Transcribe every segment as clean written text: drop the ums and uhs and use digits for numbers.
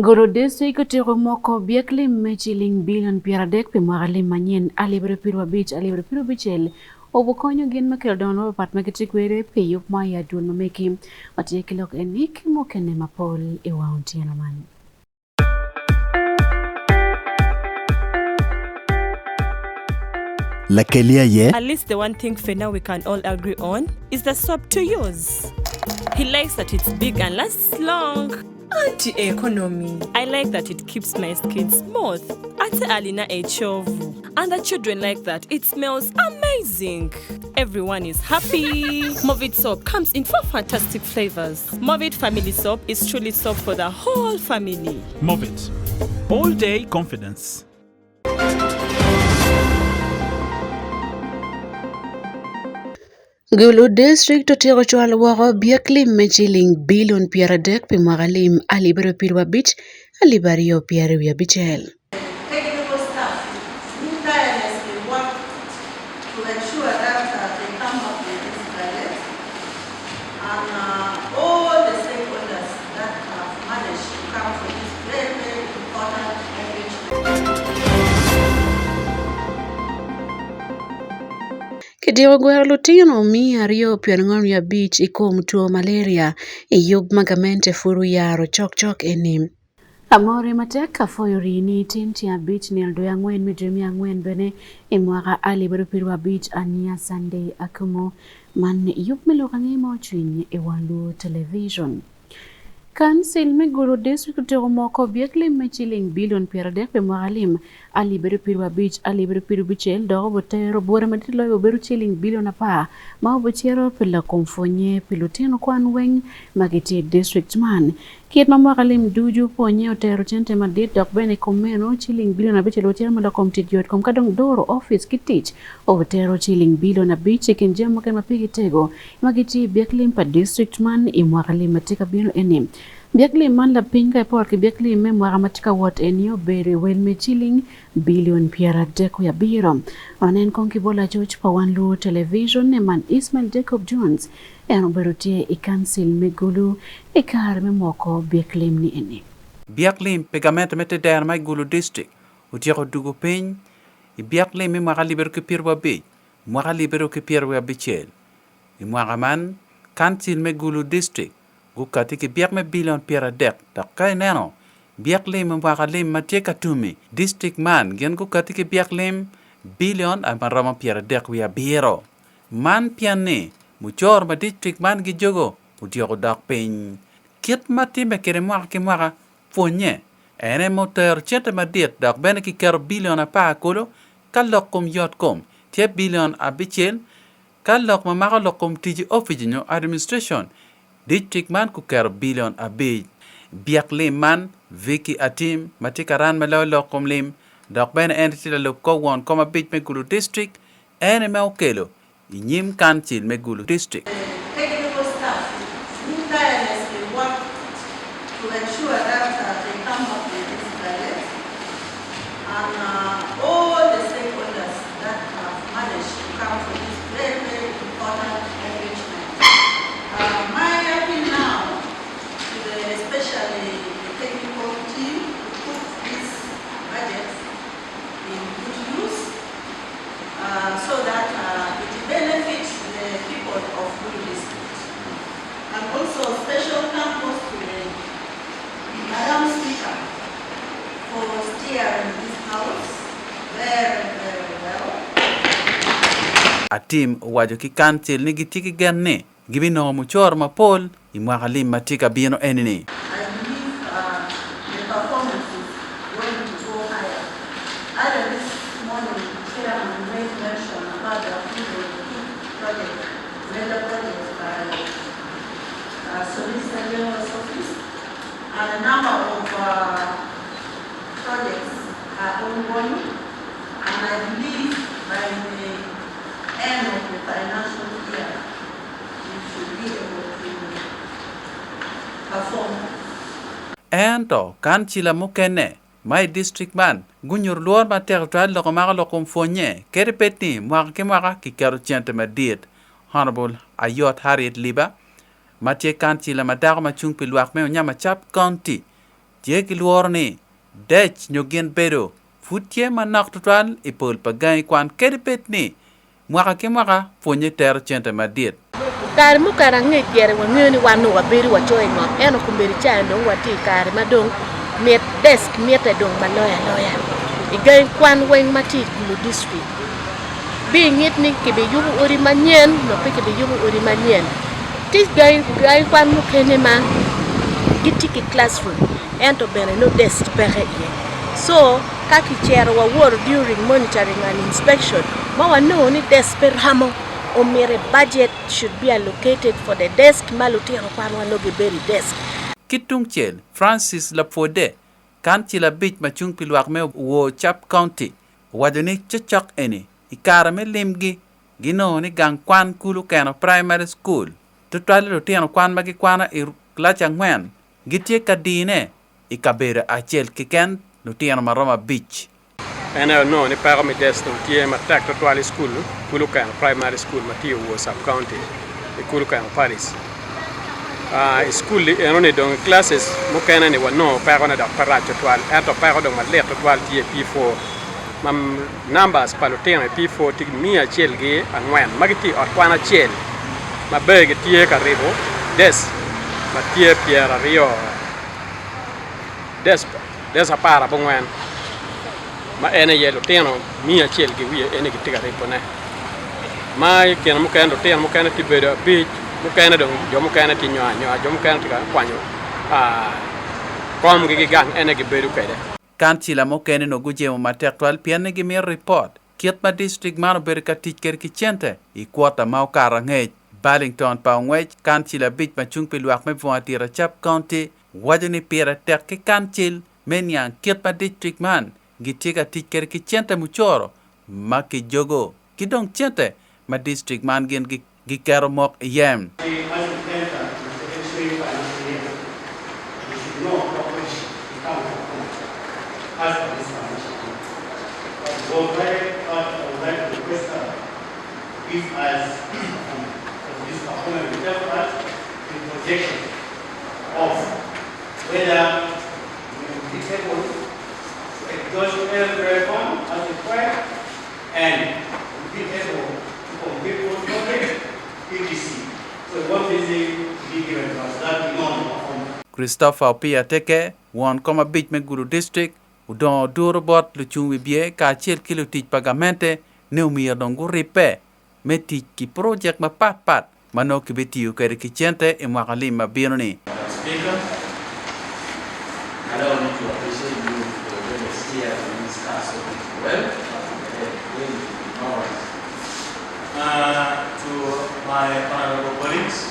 Gulu District otyeko moko byek lim me ciling bilion 30 pi mwaka lim manyen 2025-2026 obukonyo gin me kelo dongo mapat ma gitye kwede pi yub ma i adwol ma megi. Watye ki lok eni ki mukene mapol i wang otyeno man. Lakeli aye. At least the one thing Fena we can all agree on is the soap to use. He likes that it's big and lasts long. Anti economy. I like that it keeps my skin smooth. Ate alina ekyovu. And the children like that it smells amazing. Everyone is happy. Movit soap comes in four fantastic flavors. Movit family soap is truly soap for the whole family. Movit. All day confidence. Gulu District otyeko cwalo woko byek lim me ciling bilion 30 pi mwaka lim 2025-2026. Technical staff who tirelessly work to ensure that uh, they come up with this budget and uh, all the stakeholders that have managed to come for this very, very important engagement. Kityeko gwero lutino 245 i kom two malaria i yub ma gamente pud oyaro cokcok eni. Amore matek afoyo rini tin tyen abic nino dwe angwen me dwe me angwen bene i mwaka 2025 ania Sunday Akumu man yub me lok ange ma ocwiny i wang luo television. Kancil me Gulu District otyeko moko byek lim me ciling bilion 30 pi mwaka lim 2025-2026 dok obitero bwura madit loyo obedo ciling bilion 10 ma obicito pi lakom pwonye pi lutino kwan weng ma gitye i district man. Kit ma mwaka lim ducu pwonye otero cente madit dok bene i kom meno ciling bilion abicel ocito me lakom tic yot kom ka dong doro ofice ki tic obitero ciling bilion abic i kin jami mukene ma pigi tego ma gitye i byek lim pa district man i mwaka lim ma tye ka bino eni. Byek lim man lapiny ka iporo ki byek lim me mwaka ma tye ka wot eni obedo i wel me ciling bilion 37. Wanen kong ki bot lacoc pa Wan Luo Television man Ismail Jacob Jones en obedo tye i kancil me Gulu i kare me moko byek lim ni eni. Byek lim pi gamente me tedero ma i Gulu District otyeko dugo piny i byek lim me mwaka 2025 mwaka 2026. I mwaka man, kancil me Gulu District gukati ki byek me bilion 30 dok ka ineno byek lim i mwaka lim ma tye ka tum-mi, distrik man gin gukati ki byek lim bilion ma romo 37. Man pien ni mucoro ma distrik man gijogo otyeko dok piny. Kit ma timme kwede mwaka ki mwaka, pwonnye en aye ma otero cente madit dok bene kiketo bilion apar kulu ka lok kom yotkom tye bilion abicel Ka lok ma mako lok kom tic i opic nyo administration, dictrik man guketo bilion abic. Byek lim man, Vicky Atim, ma tye karan me loyo lok kom lim, dok bene en tye lalub kor won kom abic me Gulu District, en aye ma okelo i nyim kancil me Gulu District. Technical staff who tirelessly work to ensure that they come up with this budget and all the stakeholders that have managed to come for this very, very important engagement. My appeal now to the, especially the technical team to put these budgets in good use so that it benefits the people of Gulu District. And also special thanks goes to the Madam Speaker for steering this house very, very well. Atim owaco ki kancil ni gitye ki gen ni gibinongo mucoro mapol i mwaka lim ma tye ka bino eni-ni. I believe uh, the performance is going to go higher. Earlier this morning, Chairman made mention about the approval of two projects, major projects by uh, Solicitor General's Office, and a number of uh, projects are ongoing, and I believe by the end of the financial year, we should be able to perform. Ento, kancila mukene ma i distrik man gunyuto lworo matek tutwal lok ma mako lok kom pwonnye kadi bed ni mwaka ki mwaka kiketo cente madit. Honourable Ayot Harriet Liba ma tye kancila ma dako ma cung pi lwak me Onyama Sub County. Tye ki lworo ni dec nyo gin bedo pud tye manok tutwal i pol pa gangi kwan kadi bed ni mwaka ki mwaka pwonye tero cente madit. Kare mukene angec gire wangeyo ni wan nongo wabedo wacoyo i ngom ento kombeddi ca dong watye i kare ma dong mit desk mitte dong ma loyo aloya i gangi kwan weng ma tye i Gulu district. Bingit ni kibiyubo odi manyen nyo pe kibiyubo odi manyen. Tye gangi kwan mukene ma gitye ki classroom ento bene nongo desk peke iye so ka kicito wawoto during monitoring and inspection ma wanongo ni desk pe romo omyero budget should be allocated for the desk ma lutino kwanwa nongo gibedo i desk. Ki tungcel, Francis Lapwode, kancila abic ma cung pi lwak me Owor Sub-County, owaco ni cocok eni i kare me limgi ginongo ni gang kwan Kulu Keno Primary School tutwalle lutino kwan ma gikwano i kilaci angwen gitye ka dine i kabedo acel keken lutino ma romo abic. En aye onongo ni peko me desk dong tye matek tutwal i cukul Kulu Keno Primary School ma tye i Owor Sub County i Kulu Keno Parish. I cukul-li enoni dong i classes mukene-ni wanongo pekone dok pe rac tutwal ento peko dong malit tutwal tye i P4 ma numbers pa lutino i P4 tye 104 ma gitye i ot kwan acel ma bene gitye ka ribo desk ma tye 20 desk 14 ma en aye lutino 100 ki wiye eni gitye ka ribone ma i kine mukene lutino mukene tye bedo abic mukene dong jo mukene tye nyo anyoa jo mukene tye ka kwanyo komgi ki gang en aye gibedo kwede. Kancila mukene onongo gujemo matek twal pien ni gimito ripot kit ma distrik man obedo ka tic kwede ki cente i kwota ma okato angec. Burlington pa ongwec kancila abic ma cung pi lwak me Bunga Tira Sub County waco ni pire tek ki kancil me niang kit ma distrik man gitye ka tic kwede ki cente mucoro ma kijogo ki dong cente ma distrik man gin giketo mok iye. Christopher Opiyo Ateke, won kom abic me Gulu District, odongo oduro bot lucung wibye kacel ki lutic pa gamente ni omyero dong guribbe me tic ki projek mapat pat ma nongo kibitiyo kwede ki cente i mwaka lim ma bino-ni. Speaker, allow me to appreciate you for the best here in this council well. To my honorable colleagues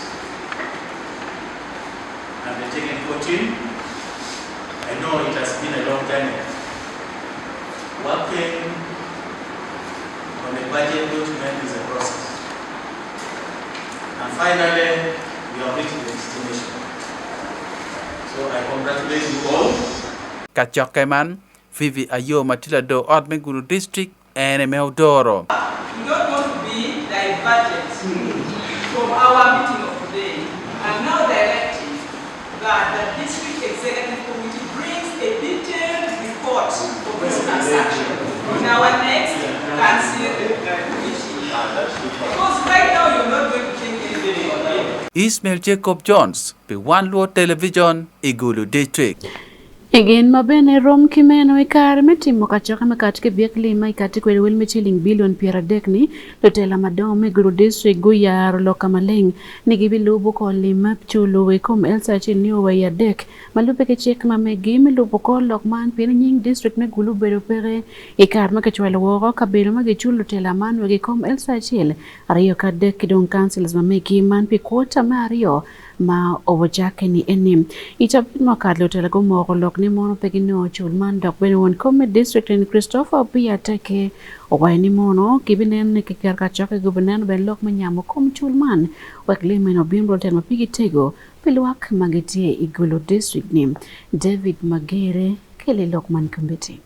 and the technical team, I know it has been a long journey working on a budget document is a process. And finally, we have reached the destination. So I congratulate you all. Kacokke man, Phoebe Ayo ma tye lador ot me Gulu District en aye me odoro. We don't want to be diverted from our meeting of today and now directing that the District Executive Committee brings a detailed report of this transaction in our next council meeting. Because right now you're not going to change anything. Ismail Jacob Jones pi Wan Luo Television i Gulu District. I gin ma bene rom ki meno i kare me timo kacokke me kati ki byek lim ma ikati kwede wel me ciling bilion 30 ni lutela madongo me Gulu District guyaro lok ka maleng ni gibilubo ko lim ma culo i kom Elsa acel nio wa i adek ma lubbe ki cik ma megi me lubo kor lok man pien nying district me Gulu obedo peke i kare ma kicwalo woko kabedo ma giculo lutela man wek i kom Elsa acel aryo ka adek ki dong councillors ma megi man pi kwota me aryo ma obocakke ni eni. I cabit ma okato lutela gumoko lok ni mono pe ginongo cul man dok bene won kom me district en Christopher Opiyo Ateke owaco ni mono gibineno ni kiketo kacokke gubineno bene lok me nyamo kom cul man wek lim meno obin bot lutela ma pigi tego pi lwak ma gitye i Gulu district ni. David Magere kele lok man kombeddi.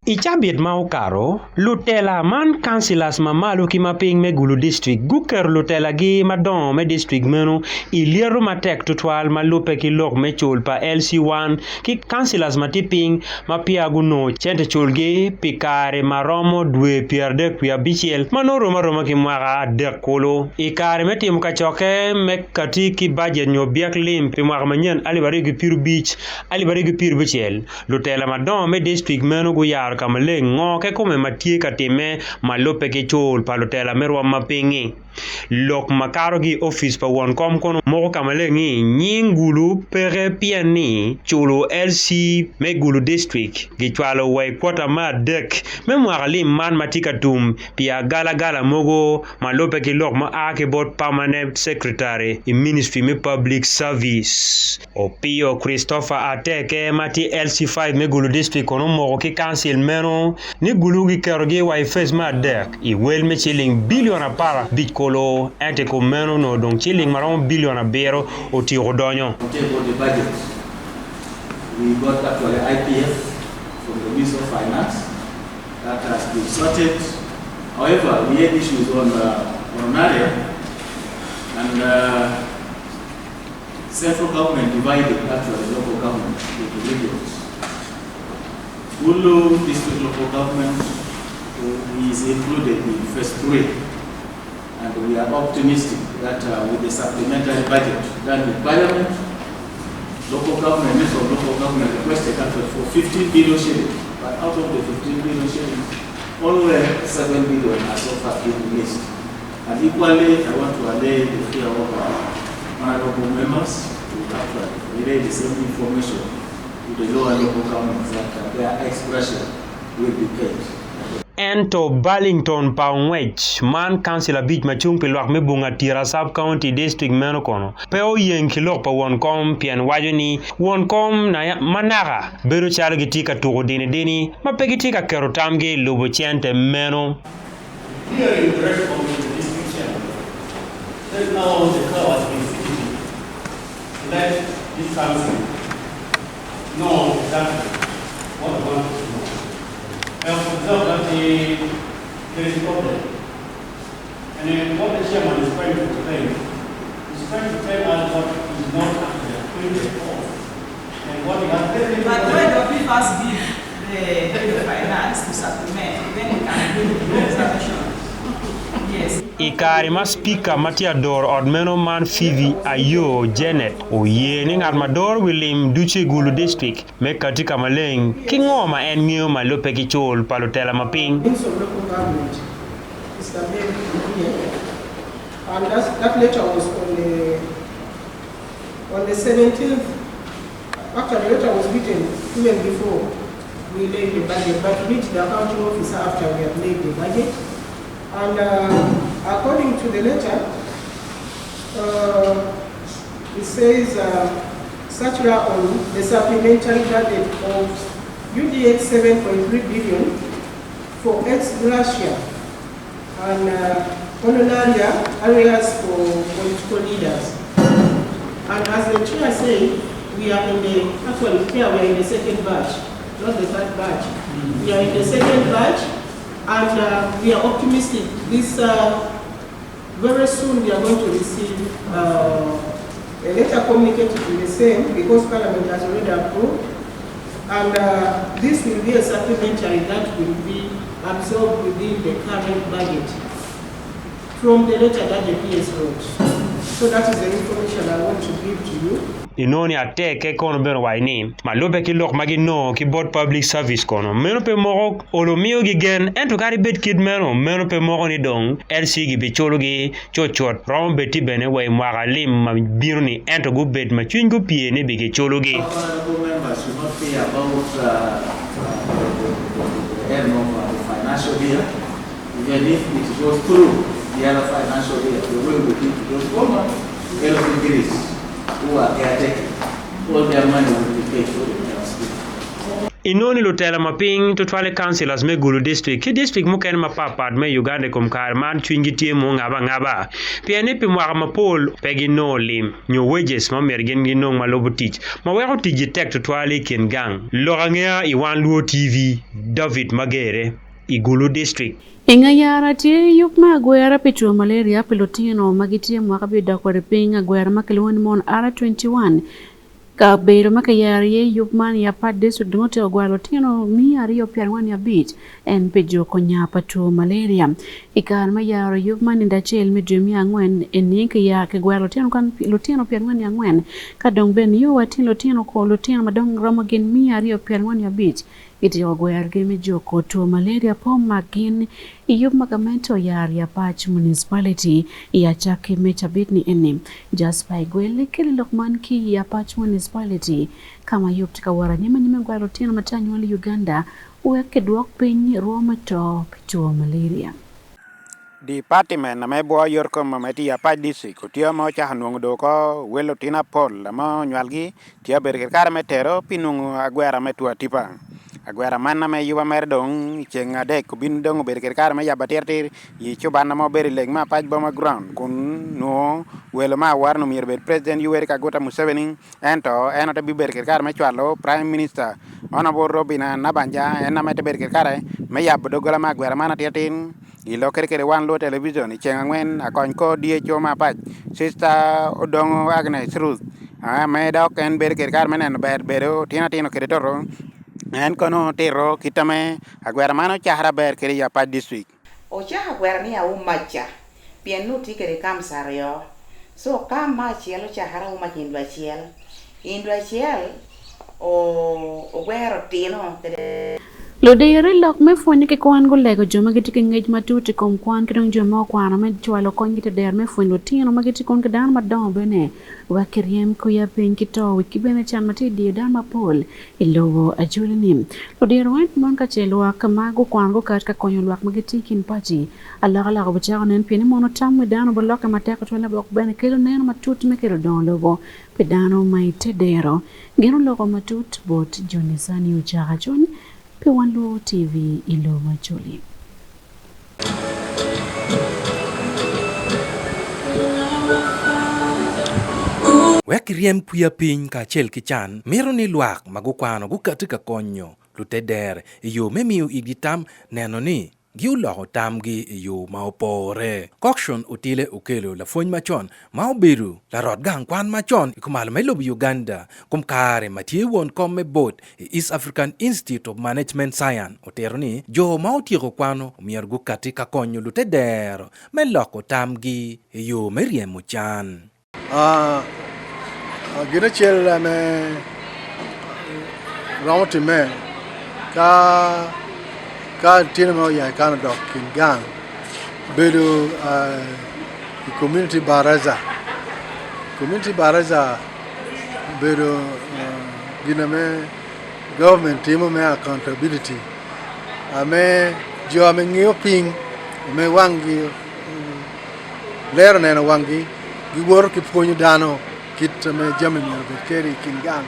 I cabit ma okato, lutela man councillors ma malo ki ma piny me Gulu District guketo lutelagi madongo me district meno i lyeto matek tutwal ma lubbe ki lok me cul pa LC1 ki councillors ma tye piny ma peya gunongo cente culgi pi kare ma romo dwe 35 ma nongo rom aroma ki mwaka adek kulu. I kare me timo kacokke me kati ki bajet nyo byek lim pi mwaka manyen 2025, 2026, Lutela madongo me distrik meno guyaro ka maleng ngo kekome ma tye ka timme ma lubbe ki cul pa lutela me rwom ma piny-ngi. Lok ma kato ki i opic pa won kom kono moko ka maleng ni nying Gulu peke pien ni culo LC me Gulu Distrik gicwalo wa i kwota me adek me mwaka lim man ma tye ka tum pi agalagala mogo ma lubbe ki lok ma a ki bot Permanent Secretary i Ministry me Public Service. Opiyo Christopher Ateke ma tye LC5 me Gulu District kono omoko ki kancil meno ni Gulu giketogi wa i phase me adek i wel me ciling bilion 15 kulu ento i kom meno onongo dong ciling maromo bilion abiro otyeko donyo. We table the budget, we got actually IPF from the Ministry of Finance that has been sorted. However, we had issues on honoraria and Central government divided actually local government into regions. Gulu district local government is included in phase 3 and we are optimistic that with the supplementary budget done with parliament, local government, minister of local government requested actually for 15 billion shillings, but out of the 15 billion shillings, only 7 billion are so far been released. And equally, I want to allay the fear of our honorable members to actually relay the same information to the lower local governments that their expression will be paid. Ento Burlington pa ongwec man kancil abic ma cung pi lwak me Bunga Tira Sub County District meno kono pe oyeng ki lok pa won kom pien waco ni won kom ma naka bedo calo gitye ka tuko dini dini ma pe gitye ka keto tamgi i lubo cente meno. Hearing the response from the district chairman, says now the cow has been fidgeting to let this council know exactly what we want to know. I have observed that there is a problem. And what the chairman is trying to explain, is trying to tell us what is not actually acquainted of and what he has very But why don't we first give the head of finance to supplement, then we can do the observation. Yes. I kare ma Spika ma tye adoro ot meno man Phoebe Ayo Janet oye ni ngat ma doro wi lim ducu i Gulu District me kati ka maleng ki ngo ma en ngeyo ma lubbe ki cul pa lutela ma piny. Minister of Local Government, Mr. Ben Muye, and that, that letter was on the, on the 17th. Actually, the letter was written even before we laid the budget, but reached the accounting officer after we had laid the budget. And according to the letter, it says circular on the supplementary budget of UDH 7.3 billion for ex gratia and honoraria areas for political leaders. And as the chair said, we are in the, actually here we are in the second batch, not the third batch. We are in the second batch, and we are optimistic. This very soon we are going to receive a letter communicated to the same, because Parliament has already approved. And this will be a supplementary that will be absorbed within the current budget from the letter that the PS wrote. So that is the information I want to give to you. Inoni ateke kono bene owaco ni, ma lubbe ki lok ma ginongo ki bot Public Service kono, meno pe moko olo miyogi gen, ento kadi bed kit meno, meno pe moko ni dong LC gibiculogi cutcut, romo bed tye bene wa i mwaka lim ma bino-ni ento gubed ma cwinygi opye ni bigiculogi. Honourable members should not fear about the end of the financial year, even if it goes through the other financial year, the way we did to those former LP3s who are caretaking, all their money will be paid for the next year. Inongo ni lutela ma piny, tutwalle councillors me Gulu District ki district mukene mapatpat me Uganda i kom kare man cwinygi tye mungabe angaba pien ni pi mwaka mapol pe ginongo lim nyo wages ma myero gin ginong ma lubo tic ma weko ticgi tek tutwal i kin gang. Lok angeya i Wan Luo TV, David Magere i Gulu District. I nge yara tye yub me agwera pi two malaria pi lutino ma gitye mwaka bidok kwede piny agwera ma kilwongo ni mon R21. Kabedo ma kiyero iye yub man i Apac District dong otyeko gwaro lutino 245 en pi juko nya pa two malaria. I kare me yaro yub man nindo acel me dwe me angwen eni kigwero lutino 44 ka dong bene nio wa tin lutino ko lutino ma dong romo gin 245 gityeko gwerogi me juko two malaria po ma gin i yub ma gamente oyaro i Apac Municipality i acakki me cabit ni eni. Jasper Igwel kelo lok man ki i Apac Municipality ka ma yub tye ka wot anyim anyim me gwaro lutino ma tye anywal i Uganda wek kidwok piny rwo me to pi two malaria. Department me bwo yotkom ma tye i Apac District otye ma ocako nongo dong oko wel lutino apol ma onywalgi tye obedo ki kare me tero pi nongo agwera me two atipa. Agwera man me yuba mere dong i ceng adek obino dong obedo ki kare me yabo atir tir i cubana ma obedo i leng me Apac Boma Ground kun nongo welo me awora ni myero obed President Yoweri Kaguta Museveni ento en ote bibedo ki kare me cwalo Prime Minister Honourable Robinah Nabbanja en aye te bedo ki kare me yabo dogola me agwera man atir tir. I lokere kwede wan luo television i ceng angwen akony kor DHO me apac Sister Odongo Agnes Ruth me dok en bedo kwede kare me neno ber bedo tino atino kwede toto en kono otito kit me agwera man ocakre aber kwede i apac district. Ocako agwera ni aumaca pien nongo tye kwede camps aryo so camp me acel ocakere aumaca i ndwe acel i ndwe acel ogwero tino kwede. Ludiro i lok me pwonye ki kwan gulego jo ma gitye ki ngec matut i kom kwan ki dong jo ma okwano me cwalo konygi te dero me pwonyo lutino ma gitye kun ki dano madongo bene wek kiryem kwiya piny ki to wic ki bene can ma tye i diyo dano mapol i lobo Acholi-ni. Ludiro weng mon ka ce lwak ma gukwano gukat ka konyo lwak ma gitye i kin paci alokaloka obicako nen pien ni mono tam wi dano obolokke matek tutwal labok bene kelo neno matut me kelo dongo lobo pi dano ma i te dero. Gin oloko matut bot Jonisani Ocaka con pi Wan Luo TV i lobo Acholi. Wek kiryem kwiya piny kacel ki can, mito ni lwak ma gukwano gukati ka konyo lutedere i yo me miyo itgi tam neno ni Gioloko tamgi i yo ma opore. Coxon Otile Okello, lapwony macon ma obedo larot gang kwan macon i kumalo me lobo Uganda kom kare ma tye won kom me board i East African Institute of Management Science otito ni jo ma otyeko kwano omyero gukati ka konyo lutedero me loko tamgi i yo me ryemo can. Gin acel me romo timme ka latinna mo oya kan odok i kin gang bedo i komuniti baraja, komuniti baraja obedo gin ma gavment timo me accountability me jo ma ngiyo piny me wanggi Lero neno wanggi, giwoto ki pwonyo dano kit me jami myero obed kwede i kin gang,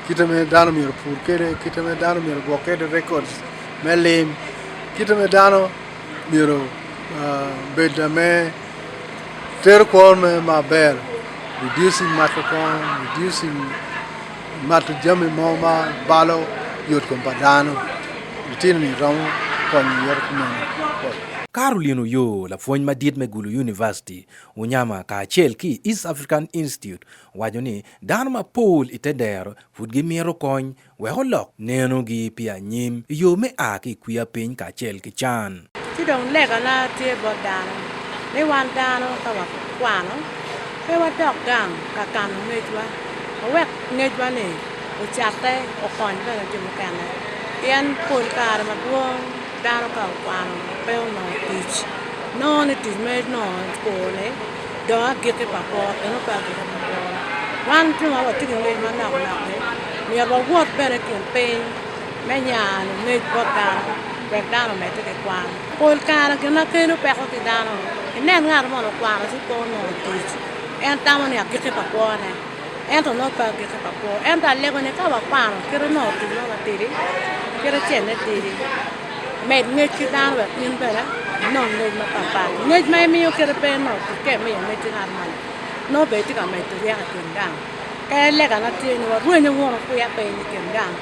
kit me dano myero opur kwede, kit me dano myero ogwok kwede records me lim, kit me dano myero obed me tero kwo me maber, reducing mato kongo, reducing mato jami mo ma balo yot kom pa dano. Litino-ni romo konyo iye kumeno. Caroline Oyoo, lapwony madit me Gulu University, Unyama kacel ki East African Institute owaco ni dano mapol i te dero pud gimito kony wek olok nenogi pi anyim i yo me a ki i kwiya piny kacel ki can. Ci dong legana tye bot dano ni wan dano ka wakwano pe wadok gang ka kano ngecwa, wawek ngecwa-ni ocatte okony bene jo mukene pien pol kare madwong Dano ka okwano pe onongo tic, nongo ni tic ma enongo i kwo-ni dong agikki pa kwo, eno pe agikki pa kwo. Wan jo ma watye ki ngec manok nok-ki myero wawot bene i kin piny me nyano ngec bot dano wek dano omedde ki kwan. Pol kare gin ma kelo peko ki dano, inen ngat moni okwano ci pe onongo tic, en tamo ni agikki pa kwone. Ento nongo pe agikki pa kwo. Ento alego ni ka wakwano kite nongo tic mo matidi, Kite cene tidi, med ngec ki dano wek in bene inong ngec mapatpat. Ngec ma imiyo kite pe nongo tukke miyo ngec ki ngat moni, nongo bene itye ka medo ryeko i kin gang. Ka legana tye ni warwenyo wunu kwiya piny i kin gang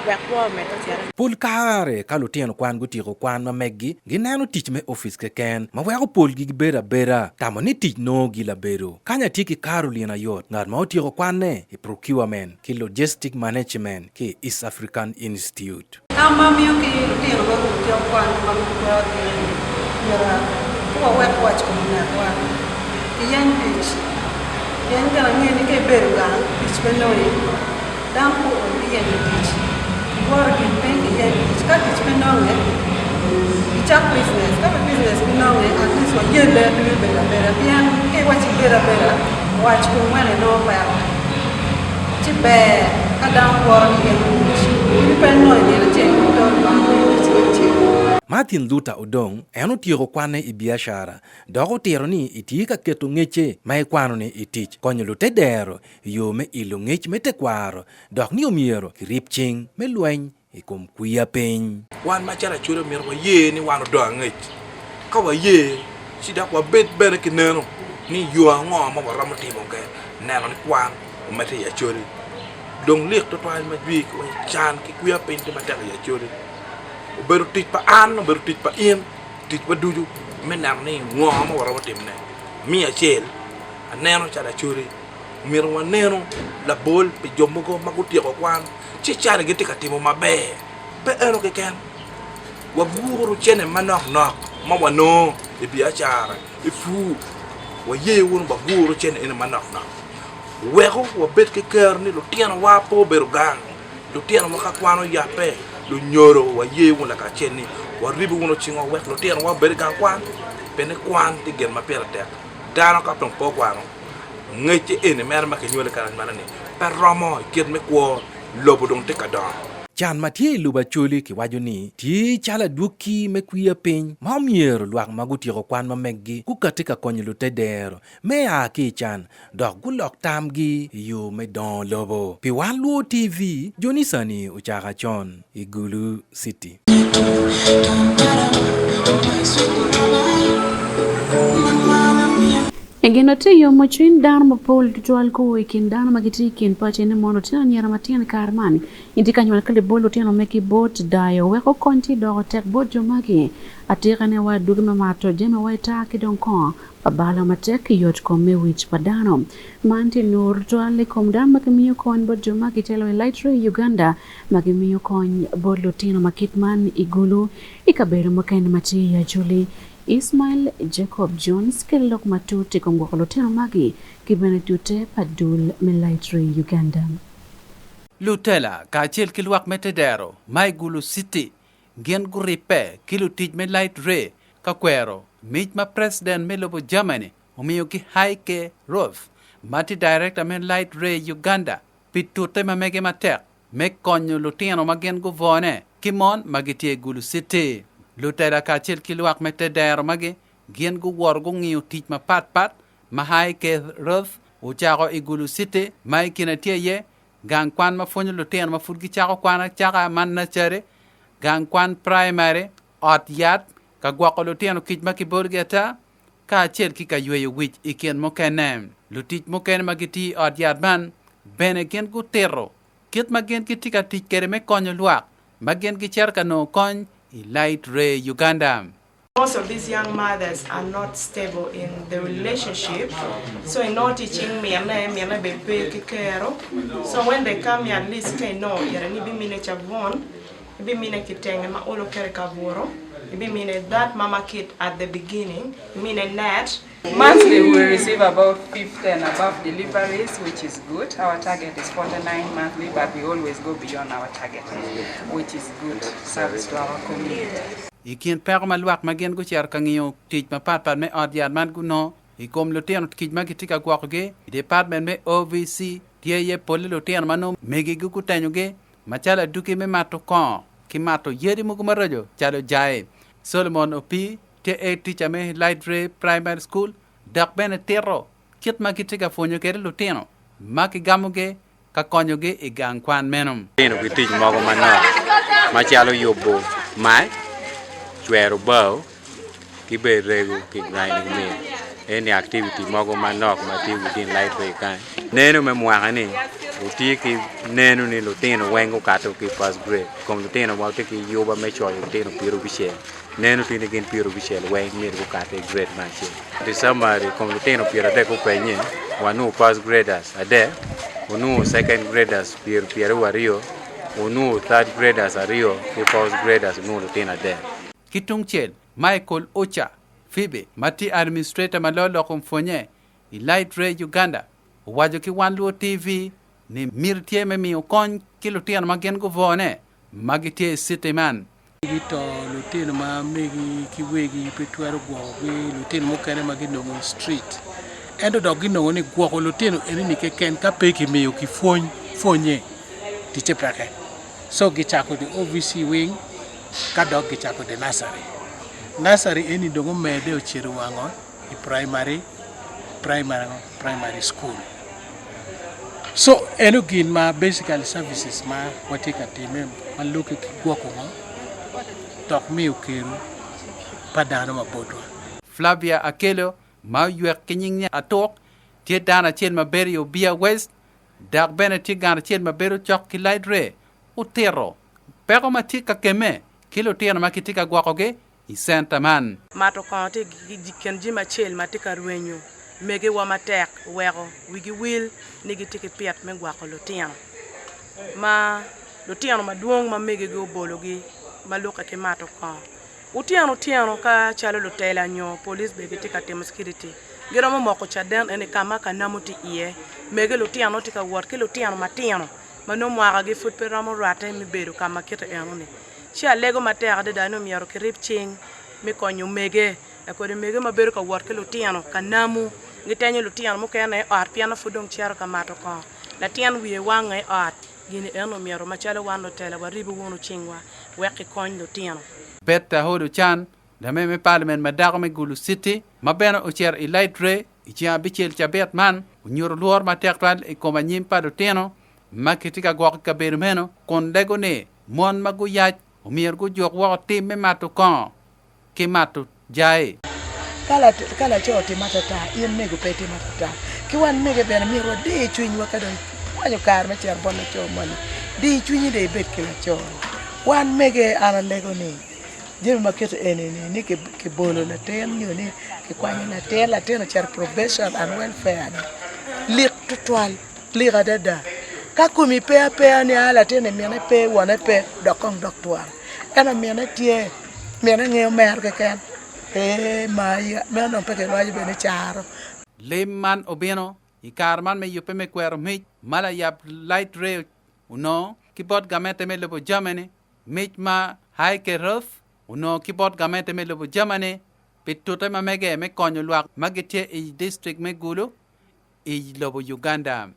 wek kwo omedde ocit. Pol kare ka lutino kwan gutyeko kwan ma meggi, gineno tic me opic keken ma weko polgi gibedo abeda tamo ni tic nongogi labedo. Kany atye ki Caroline Ayot, ngat ma otyeko kwanne i Procurement ki Logistic Management ki i East African Institute. Tam ma amiyo ki lutino ma gutyeko kwan ma gitwero tye ni myero pe wawek wac kom onekwa. Kiyeny tic. Pien gin ange ni ka ibedo gang, tic pe nongi. Dano pe ool ki yenyo tic. Iworo i kin piny kiyeny tic. Ka tic pe nonge, icak business. Ka pe business pe nonge, at least wayelle pe me bedo abeda. Pien ka iwaci ibed abeda, wac kom weko inongo peko. Ci ber ka dano woro ni en otic. In pe inongo i nino acel in pe Lubanga miyo tic me acel. Martin Luther Odong en otyeko kwanne i biacara dok otito ni etye ka keto ngecce ma ekwano-ni i tic konyo lutedero i yo me ilo ngec me tekwaro dok ni omyero kirib cing me lweny i kom kwiya piny. Wan macalo Acholi omyero waye ni wan odong angec. Ka waye, ci dok wabed bene ki neno ni yo ango ma waromo timo ke neno ni kwan omedde i Acholi. Dong lik tutwal ma jwi can ki kwiya piny tye matek i Acholi. Obedo tic pa an, obedo tic pa in, ticwa ducu me neno ni ngo ma waromo timone. Me acel, aneno calo Acholi myero wanenu labol pi jo mogo ma gutyeko kwan ci calo gitye ka timo maber. Pe eno keken, waguru cente manok nok ma wanongo i biacara, i pur, waye wunu waguru cente eni manok nok weko wabed ki kero ni lutinowa pe obedo gang, lutinowa ka kwan oyabbe, lunyodo waye wunu lakacel ni waribu wunu cingwa wek lutinowa obed i gang kwan pien ni kwan tye gin ma pire tek. Dano ka dong pe okwano, ngecce eni mere ma kinywalo i kare anywala-ni pe romo i kit me kwo, lobo dong tye ka dongo. Can ma tye i lobo Acholi kiwaco ni tye calo adwoki me kwiya piny ma omyero lwak ma gutyeko kwan ma meggi gukati ka konyo lutedero me a ki i can dok gulok tamgi i yo me dongo lobo. Pi Wan Luo TV, Joni Sani ocaka con i Gulu City. Gin ma tye yomo cwiny dano mapol tutwal kwo i kin dano ma gitye i kin paci ni mono lutino anyira matino i kare man gitye ka nywal ki libol lutino me ki bot dayo weko kony tye doko tek bot jo magi. Atikane wa adwogi me mato jami wa ita ki dong kongo pa balo matek ki yot kom me wic pa dano. Man tye nur tutwal i kom dano ma gimiyo kony bot jo magi calo i Light Ray Uganda ma gimiyo kony bot lutino ma kit man i Gulu i kabedo mukene ma tye i Acholi. Ismail Jacob Jones kelo lok matut i kom gwoko lutino magi ki bene tute pa dul me Light Ray Uganda. Lutela kacel ki lwak me tedero ma i Gulu City gin guribbe ki lutic me Light Ray ka kwero mic ma President me lobo Germany omiyo ki Heike Roth ma tye Director me Light Ray Uganda pi tute ma mege matek me konyo lutino ma gin gubwone ki mon ma gitye i Gulu City. Lutela kacel ki lwak me tedero magi gin guwoto gungiyo tic mapat pat ma Heike Roth ocako i Gulu City ma i kine tye iye gang kwan ma pwonyo lutino ma pud gicako kwan acaka man nursery, gang kwan primary, ot yat, ka gwoko lutino kic ma kibologi ata, kacel ki ka yweyo wic i kin mukene. Lutic mukene ma gitiyo i ot yat man bene gin gutito kit ma gin gitye ka tic kwede me konyo lwak ma gin gicito ka nongo kony i Light Ray Uganda. Most of these young mothers are not stable in the relationship so inongo tye icing mine, mine bene pe ki kero so when they come here at least ka inongo ire ni ibimine cabun, ibimine kitenge ma olo keto i kaburo, ibimine that mama kit at the beginning, imine net. Monthly we receive about 50 and above deliveries which is good. Our target is 49 monthly but we always go beyond our target which is good service to our community. I kin peko ma lwak ma gin gucito ka ngiyo tic mapatpat me ot yat man gunongo i kom lutino kic ma gitye ka gwokogi i department me OVC tye iye polle lutino ma nongo megigi gutenyogi macalo aduki me mato kongo ki mato yadi mogo maraco calo jayi. Solomon Opii tye head teacher me Light Ray Primary School dok bene tito kit ma gitye ka pwonyo kwede lutino ma kigamogi ka konyogi i gang kwan meno. Tino ki tic mogo manok. Macalo yubo mac, cwero bao ki bene rego ki grinding mill. Eni activity mogo manok ma tye within light ray kany. Neno me mwaka ni otye ki neno ni lutino weng gukato ki first grade kom lutino ma tye ki yuba me coyo lutino 60. Neno tye ni gin 60 weng myero gukat i grade me acel. I summary kom lutino 30 gupenye wanongo first graders adek, onongo second graders 22, onongo third graders aryo ki fourth graders onongo lutino adek. Ki tungcel, Michael Ocha Phoebe ma tye administrator ma loyo loko pwonye i Light Ray Uganda owaco ki Wan Luo TV ni miti tye me miyo kony ki lutino ma gin guvone ma gitye i citi man. Gito lutino ma megi ki wegi pe twero gwokogi, lutino mukene ma ginongo i street. Ento dok ginongo ni gwoko lutino enini keken ka pe kimiyo ki pwony pwonye ticce peke. So gicako the OVC wing ka dok gicako the nursery. Nursery eni dong omedde ocito wango i primary primary primary school. So eno gin ma basically services ma watye ka time ma lukke ki gwoko ngo dok miyo kero pa dano ma botwa. Flavia Akello ma oywek ki nying ni Atuk tye dano acel ma bedo i Obia West dok bene tye gang acel ma bedo cok ki Light Ray otito peko ma tye ka kemme ki lutino ma kitye ka gwokogi i centa man. Mato kongo tye i kin jami acel ma tye ka rwenyo megiwa matek weko wigi wil ni gitye ki pit me gwoko lutino ma lutino madwong ma megigi obologi ma lukke ki mato kongo. Otyeno otyeno ka calo lutela nyo police bene gitye ka timo security giromo moko caden eni ka ma kanamu tye iye mege lutino tye ka wot ki lutino matino ma nongo mwakagi pud pe romo rwatte me bedo ka ma kite enoni. Ci alego matek adada ni omyero kirib cing me konyo omege, lakodi omege ma bedo ka wot ki lutino ka namu, gitenyo lutino mukene i ot pien pud dong cito ka mato kongo. Latin wiye wange i ot, gini eno omyero macalo wan lutela waribu wunu cingwa wek kikony lutino. Betta Ahodo Chan, lame me palamen ma dako me Gulu City, ma bene ocito i Light Ray i ceng abicel cabit man, onyuto lworo matek twal i kom anyim pa lutino ma kitye ka gwoko i kabedo meno kun lego ni Mon ma guyac omyero gujuk woko tim me mato kongo ki mato jai. Ka laco otimo atata, in mego pe itimo atata. Ki wan mege bene myero wadi cwinywa ka dong ikwanyo kare me cito bot laco moni, di cwinyi dong ibed ki laco-ni. Wan mege an alego ni jami ma kite eni-ni ni kibolo latin nyo ni kikwanyo latin, latin ocito i probation and welfare ni lik tutwal. Lik adada. Ka komi pe apeya ni a latin-ni mine pe, wone pe, dok kong dok twara. Ento mine tye, mine ngeyo mero keken. Ee maya, meno dong pe kilwaco bene ni caro. Lim man obino i kare man me yubbe me kwero mic ma layab Light Rail onongo ki bot gamente me lobo Germany, mic ma Heike Roth onongo ki bot gamente me lobo Germany pi tute ma mege me konyo lwak ma gitye i distrik me Gulu i lobo Uganda.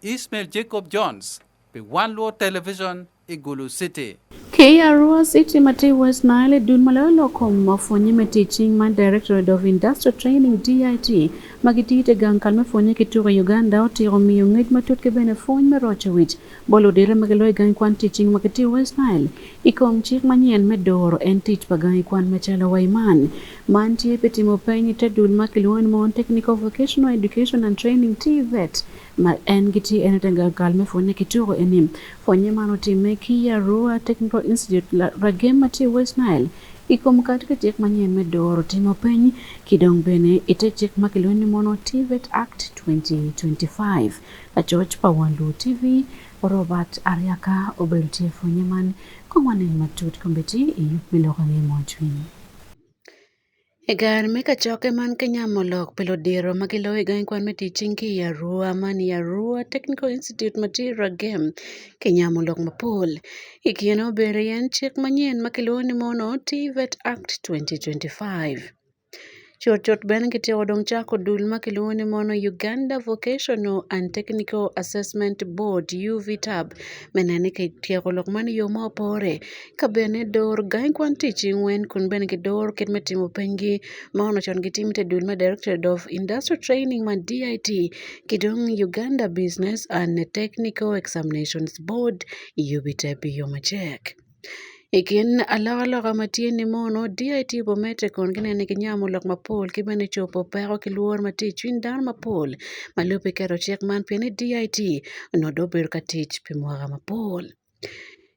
Ismail Jacob Jones pi Wan Luo Television i Gulu City. Ki i Arua City ma tye i West Nile, dul ma loyo lok kom pwonye me tic cing man Directorate of Industrial Training, DIT, ma gitiyo ite gang kal me pwonye ki tuko i Uganda otiko miyo ngec matut ki bene pwony me roco wic bot ludito ma giloyo gangi kwan tic cing ma gitye i West Nile i kom cik manyen me doro en tic pa gangi kwan macalo wa i man. Man tye pi timo peny i te dul ma kilwongo ni Mon Technical Vocational Education and Training, TVET, ma en gitye en ite gang kal me pwonye ki tuko eni. Pwonye man otimme ki i Arua Technical Institute, Ragem ma tye i West Nile, i kom kati ki cik manyen me doro timo peny ki dong bene i te cik ma kilwongo ni Mono TVET Act 2025. Lacoc pa Wan Luo TV, Robert Ariaka obedo tye i pwonye man. Kong wanen matut kombeddi i yub me lok ange mocwiny. I kare me kacokke man kinyamo lok pi ludiro ma giloyo i gangi kwan me tic cing ki i Arua man i Arua Technical Institute ma tye i Ragem kinyamo lok mapol. I kine obedo iye cik manyen ma kilwongo ni mono TVET Act 2025. Cutcut bene kityeko dong cako dul ma kilwongo ni mono Uganda Vocational and Technical Assessment Board UVTAB me neno ni kityeko lok man i yo ma opore. Ka bene dor gangi kwan tic ingwen kun bene gidoro kit me timo penygi ma onongo con gitimo i te dul me Directorate of Industrial Training man DIT ki dong Uganda Business and Technical Examinations Board UBTEB i yo macek. I kin alokaloka ma tye ni mono, DIT obomedde kun ginene ki nyamo lok mapol ki bene cobo peko ki lworo ma tye i cwiny dano mapol ma lubbe keto cik man pien ni DIT onongo dong obedo ka tic pi mwaka mapol.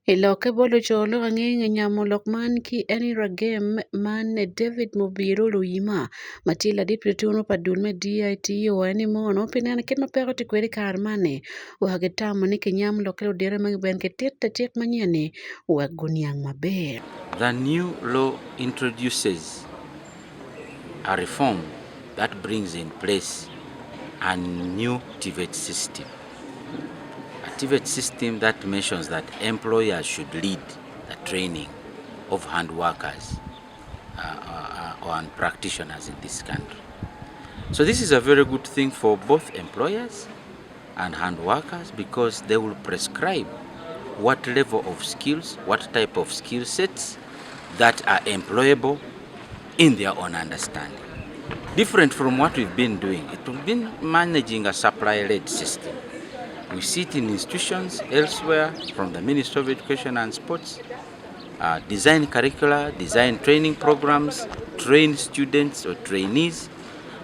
I lokke bot luco lok ange i nge nyamo lok man ki Eni Ragem man David Mubiru Luyima ma tye ladit pi tunu pa dul me DIT owaco ni mono pi neno kit ma peko tye kwede i kare man-ni weko gitamo ni kinyam lok ki ludito ma bene gititte cik manyen-ni wek guniang maber. The new law introduces a reform that brings in place a new TVET system. A TVET system that mentions that employers should lead the training of hand workers uh, uh, uh, and practitioners in this country. So this is a very good thing for both employers and hand workers because they will prescribe what level of skills, what type of skill sets that are employable in their own understanding. Different from what we've been doing, it we've been managing a supply-led system. We sit in institutions elsewhere from the Ministry of Education and Sports, uh, design curricula, design training programs, train students or trainees,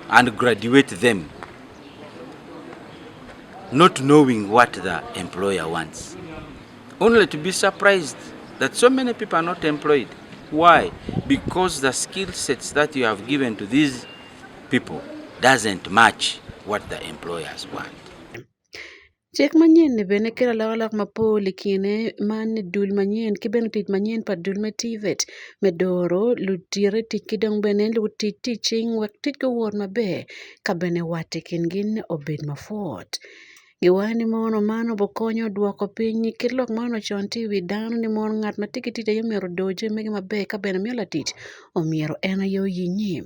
and graduate them, not knowing what the employer wants. Only to be surprised that so many people are not employed. Why? Because the skill sets that you have given to these people doesn't match what the employers want. Cik manyen-ni bene kelo alokaloka mapol i kine man ni dul manyen ki bene tic manyen pa dul me TVET me doro ludite tic ki dong bene lutic tic cing wek tic guwot maber ka bene wat i kin gin obed mapwot. Giwaco ni mono man obikonyo dwoko piny kit lok man ocon tye i wi dano ni mono ngat ma tye ki tic aye myero odor jami mege maber ka bene miyo latic omyero en aye oyinyi.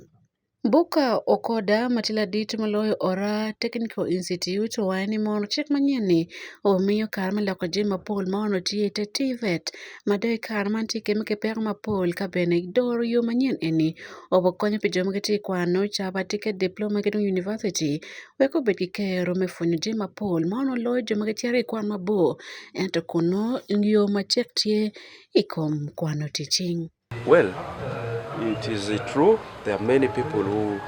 Buka Okoda ma tye ladit ma loyo Ora Technical Institute owaco ni mono cik manyen-ni omiyo kare me loko jami mapol ma onongo tye i te TVET ma dong i kare man tye kemme ki peko mapol ka bene doro yo manyen eni obikonyo pi jo ma gitye ka kwano certificate, diploma ki dong univaciti wek obed ki kero me pwonyo jami mapol ma onongo loyo jo ma gicito i kwan mabor ento kunu yo macek tye i kom kwano tic cing. Well, it is true there are many people who,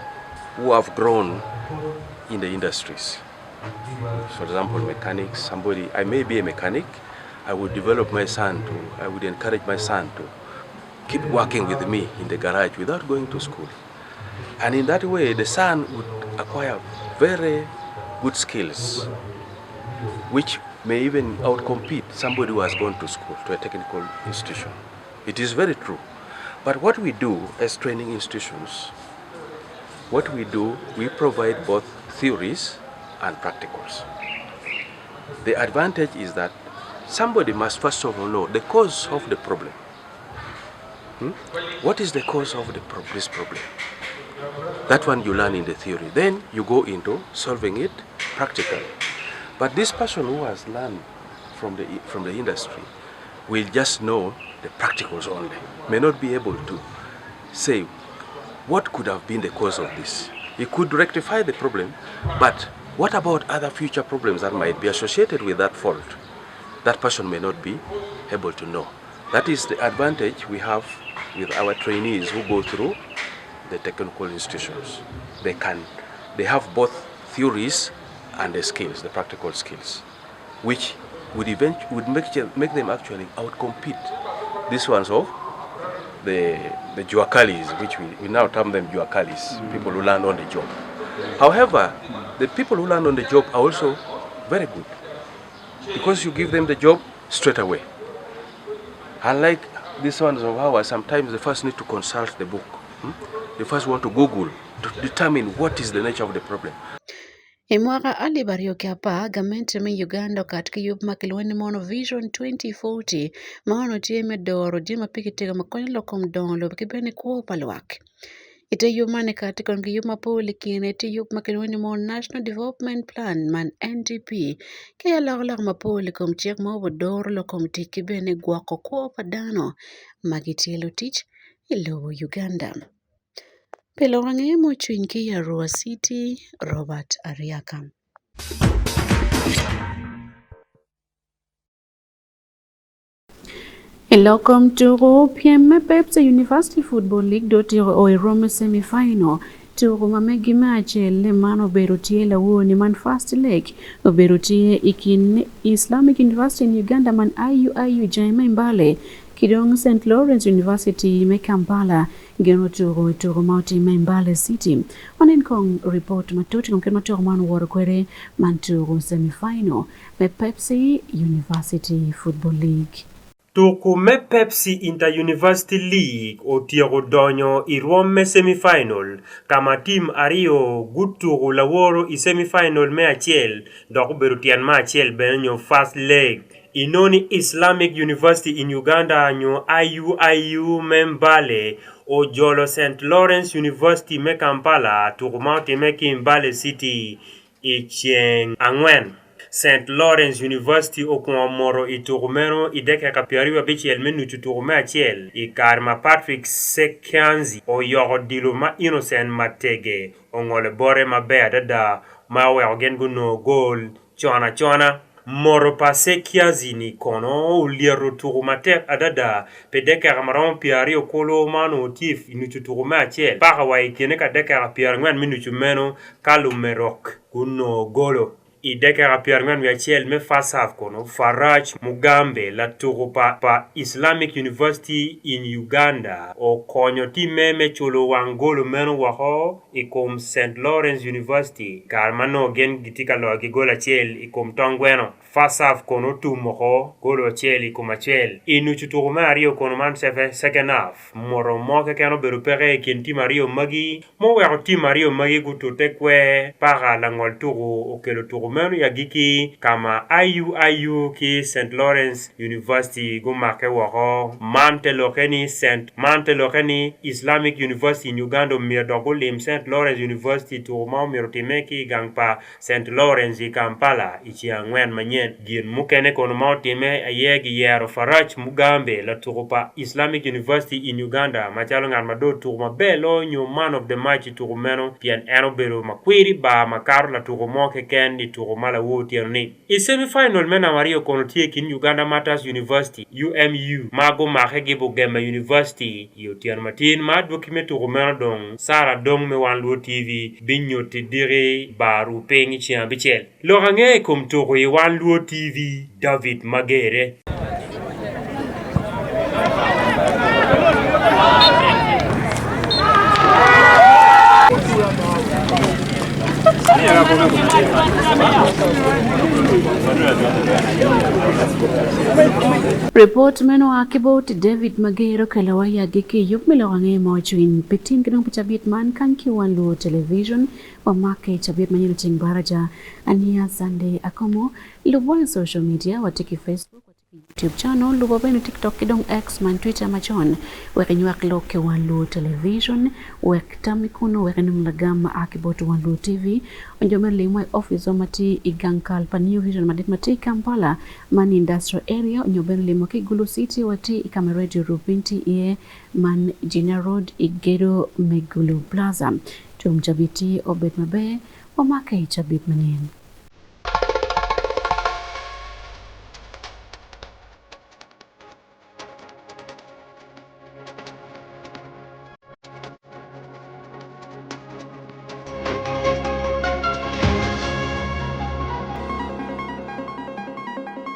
who have grown in the industries. For example, mechanics, somebody, I may be a mechanic, I would develop my son to, I would encourage my son to keep working with me in the garage without going to school. And in that way, the son would acquire very good skills, which may even outcompete somebody who has gone to school, to a technical institution. It is very true. But what we do as training institutions, what we do, we provide both theories and practicals. The advantage is that somebody must first of all know the cause of the problem. Hmm? What is the cause of the pro this problem? That one you learn in the theory. Then you go into solving it practically. But this person who has learned from the, from the industry will just know the practicals only, may not be able to say what could have been the cause of this. He could rectify the problem, but what about other future problems that might be associated with that fault? That person may not be able to know. That is the advantage we have with our trainees who go through the technical institutions. They can, they have both theories and the skills, the practical skills, which would eventually would make, make them actually outcompete these ones of the the juakalis, which we, we now term them juakalis, mm. people who learn on the job. However, the people who learn on the job are also very good because you give them the job straight away. Unlike these ones of ours, sometimes they first need to consult the book. Hmm? They first want to Google to determine what is the nature of the problem. I mwaka alip aryo ki apar, gamente me Uganda okat ki yub ma kilwongo ni mono Vision 2040 ma onongo tye me doro jami ma pigi tego ma konyo lok kom dongo lobo ki bene kwo pa lwak. I te yub man kati kon ki yub mapol i kine tye yub ma kilwongo ni mono National Development Plan man NDP ki alokaloka mapol i kom cik ma obidoro lok kom tic ki bene gwoko kwo pa dano ma gitye lutic i lobo Uganda. Pi lok ange mucwiny ki i Arua City, Robert Ariaka. I lok kom tuku pyem me Pepsi University Football League do otyeko o i rwom me semi-final. Tuku ma megi me acel man obedo tye lawor ni man first leg obedo tye i kin Islamic University in Uganda man IUIU Jaime Mbale ki dong St. Lawrence University me Kampala gin otuko i tuku ma otimme i Mbale City. Wanen kong ripot matut i kom kit ma tuku man owoto kwede man tuku semi-final me Pepsi University Football League. Tuku me Pepsi Inter-University League otyeko donyo i rwom me semi-final, ka ma tim aryo gutuku laworo i semi-final me acel dok obedo tyen me acel bene nyo first leg. Inoni Islamic University in Uganda nyo IUIU me Mbale ojolo St. Lawrence University me Kampala tuku ma otimme ki i Mbale City I ceng Angwen, St. Lawrence University okwongo moto i tuku meno i dakika 26 me nucu tuku me acel i kare ma Patrick Sekyanzi oyoko odilo ma Innocent Matege ongolo bote maber adada ma oweko gin gunongo gol con acona. Moto pa Sekyanzi-ni kono olyeto tuku matek adada pi dakika ma romo 20 kulu ma onongo tye i nucu tuku me acel paka wa i kine ka dakika 40 me nucu meno Ka lumerok gunongo golo i dakika 41 me first half kono, Faraj Mugambe, latuko pa pa Islamic University in Uganda okonyo timme me culo wang golo meno woko i kom St. Lawrence University i kare ma nongo gin gitye ka loyo ki gol acel i kom tong gweno. First half kono otum woko golo acel i kom acel. I nucu tuko me aryo kono man second half. Moto mo keken obedo peke i kin tim aryo magi, ma oweko tim aryo magi gutute kwer. Paka langol tuku okelo tuku meno i agikki ka ma IUIU ki St. Lawrence University gumakke woko. Man te lokke ni St. Man te lokke ni Islamic University in Uganda omyero dok gulim St. Lawrence University i tuku ma omyero otimme ki i gang pa St. Lawrence i Kampala i ceng Angwen manyen. Gin mukene kono ma otimme aye giyero Faraj Mugambe, latuko pa Islamic University in Uganda macalo ngat ma dong otuko maber loyo nyo man of the match i tuko meno pien en obedo makwiri bar makato latuko mo keken i tuko ma lawor otyeno-ni. I semi-final me namba aryo kono tye i kin Uganda Martyrs University, UMU, ma gumake ki Bugema University i otyeno matin ma adwoki me tuko meno dong Sarah Dong me Wan Luo TV binyutti diki bar ru piny i ceng abicel. Lok ange i kom tuko i Wan Luo TV, David Magere. Ripot meno a ki bot David Magero okelo wa i agikki i yub me lok ange ma ocwiny pi tin ki dong pi cabit man kany ki Wan Luo Television wamake i cabit manyen ceng baraja ania Sunday Akomo lubwa i social media watye ki Facebook YouTube channel, lubo bene TikTok ki dong X man Twitter macon wek inywak lok ki Wan Luo Television, wek tam kunu wek inong lagam ma a ki bot Wan Luo TV. Onyo me limo i office wa ma tye i gang kal pa New Vision madit ma tye i Kampala man Industrial Area, onyo bene limo ki i Gulu City wa tye i kama Radio Rupiny tye iye man Jinya Road i gedo me Gulu Plaza. Tum cabit tye obed maber, wamake i cabit manyen.